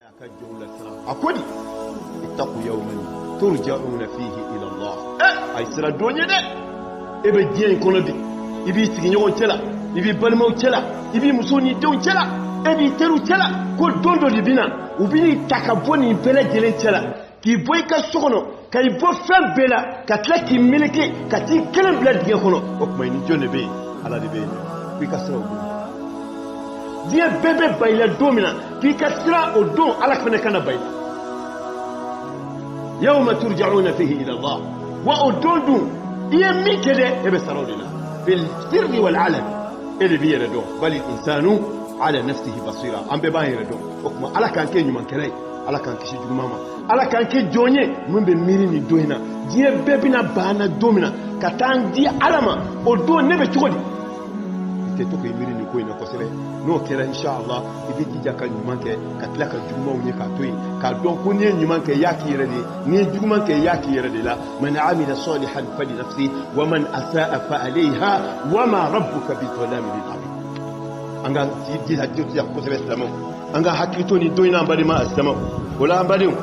A ka jɔnw lasiran. A ko di? Ittaqu yawman turja'una fihi ila Allah. Ɛ, a ye siran don ɲɛ dɛ. E bɛ diɲɛ in kɔnɔ bi, i b'i sigiɲɔgɔn cɛ la, i b'i balimaw cɛ la, i b'i muso n'i denw cɛ la, e b'i teriw cɛ la, ko don dɔ de bɛ na, u bɛ n'i ta ka bɔ nin bɛɛ lajɛlen cɛ la, k'i bɔ i ka so kɔnɔ, ka i bɔ fɛn bɛɛ la, ka tila k'i meleke, ka t'i kelen bila dingɛ kɔnɔ. O tuma, i ni jɔn de bɛ yen? Ala de bɛ yen. K'i ka siran o don. Diɲɛ bɛɛ bɛ ban i la don min na, k'i ka siran o don, Ala fana kana ban i la. Yawma turja'una fihi ila Allah. Wa o don dun, i ye min kɛ dɛ, e bɛ sara o de la. Fil sirri wal alan, e de b'i yɛrɛ dɔn. Bali insanu ala nafsihi basira. An bɛɛ b'an yɛrɛ dɔn. O tuma, Ala k'an kɛ ɲumankɛla ye, Ala k'an kisi juguman ma, Ala k'an kɛ jɔn ye min bɛ miiri nin don in na. Diɲɛ bɛɛ bɛna ban na don min na ka taa n di Ala ma, o don ne bɛ cogo di? I tɛ to k'i miiri nin ko in na kosɛbɛ. N'o kɛra, inshallah, i bɛ jija ka ɲuman kɛ, ka tila ka jugumanw ye k'a to yen, k'a dɔn ko n'i ye ɲuman kɛ, i y'a k'i yɛrɛ de ye, n'i ye juguman kɛ, i y'a k'i yɛrɛ de la. Man amila salihan fali nafsi wa man asaa fa alayha wa ma rabbuka bi dhalamin lil abid. An ka jija kosɛbɛ, silamɛw, an ka hakili to nin don in na, an balima silamɛw. O la, an badenw.